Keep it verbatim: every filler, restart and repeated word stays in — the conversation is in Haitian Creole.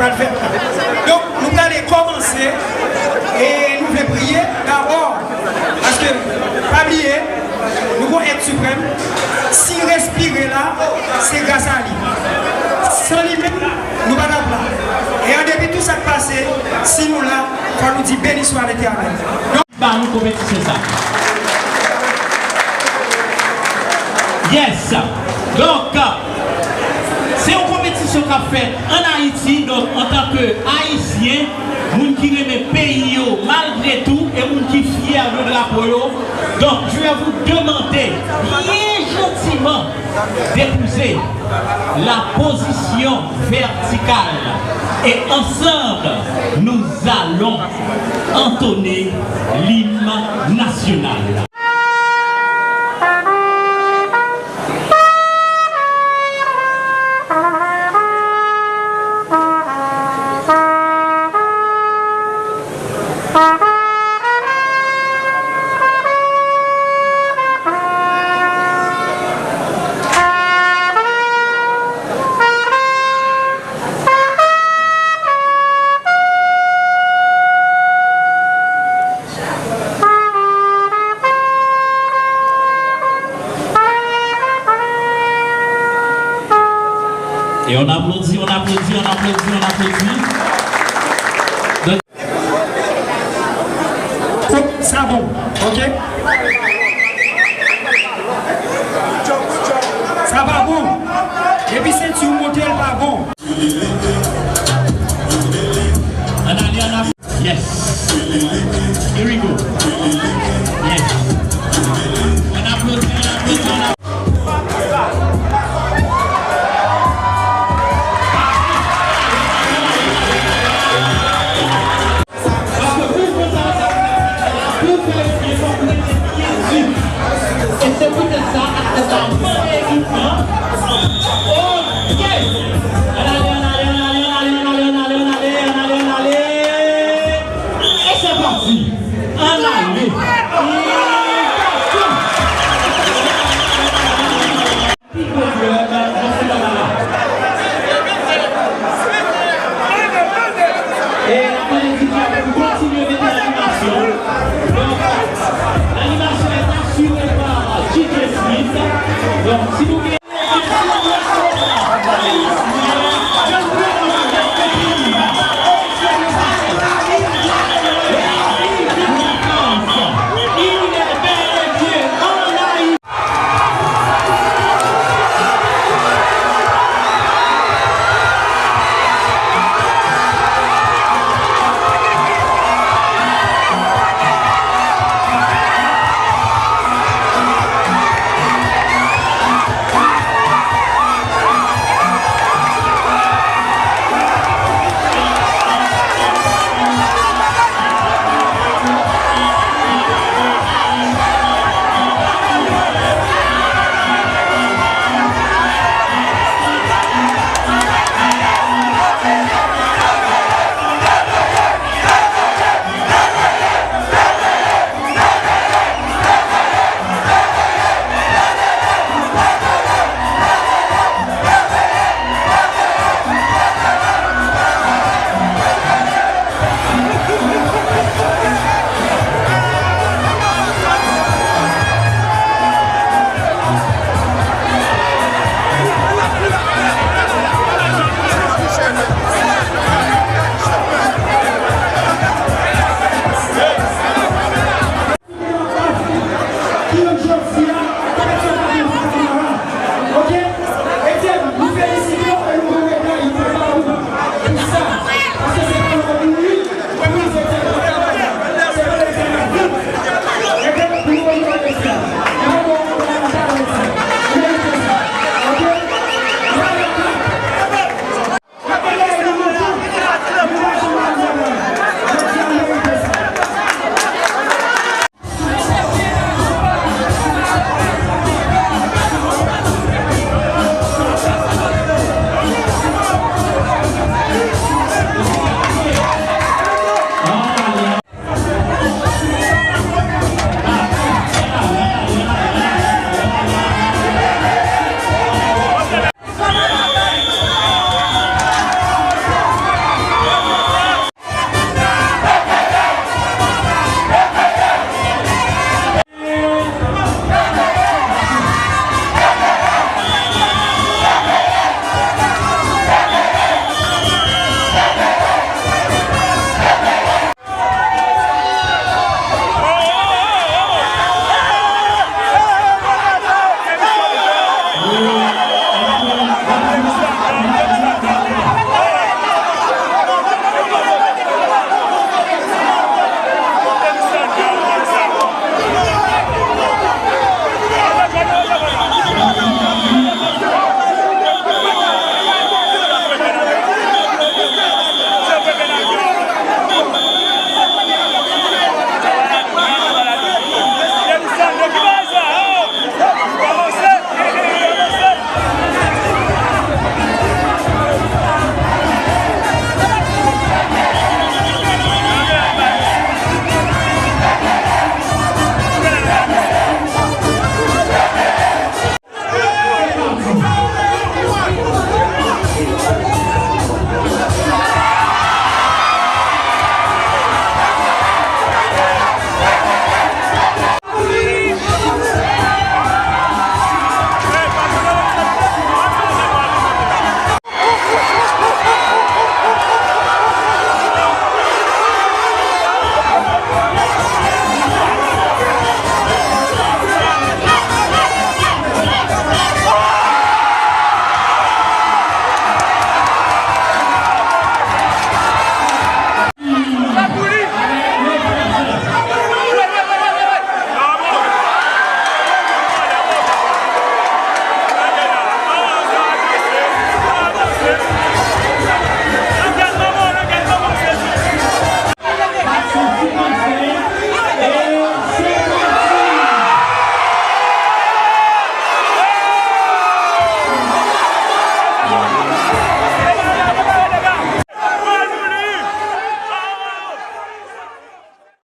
Pral fèt. Donk, nou prale kòmanse e nou vle priye dabò. Paske, pa bliye, nou gon èt siprèm. Si n respire la, se gras a li. San li menm, nou pa t ap la. E an depi tout sa k pase, si nou la, fò nou di, beni swa Letènèl. Donk, ba nou konpetisyon sa. Yes. Donk, se yon konpetisyon k ap fèt ann Ayiti. Donk, antanke Ayisyen, moun ki renmen peyi yo malgre tou, e moun ki fyè de drapo yo, donk, je vais vous demander bien gentiment d'épouser la position verticale. Et ensemble, nous allons entonner l'hymne national. Et on applaudit, on applaudit, on applaudit, on applaudit. Sa bon, ok? Sa pa bon. Depi senti w monte, l pa bon. Ann ale, ann ale. Yes. Here we go. Yes. Ann aplodi, ann aplodi, ann aplodi. Paske pou fè sa, pou fè efò, pou rete byen vit. E se poutèt sa, aktè sa a mande ekip lan. Ok! Ann ale, ann ale, ann ale. E se pati! Ann ale! Pi gwo klèb nan festival la. E n ap mande D J a pou l kontinye mete animasyon. Donk, l'animation est assurée par D J Smith. Donk, si nou gen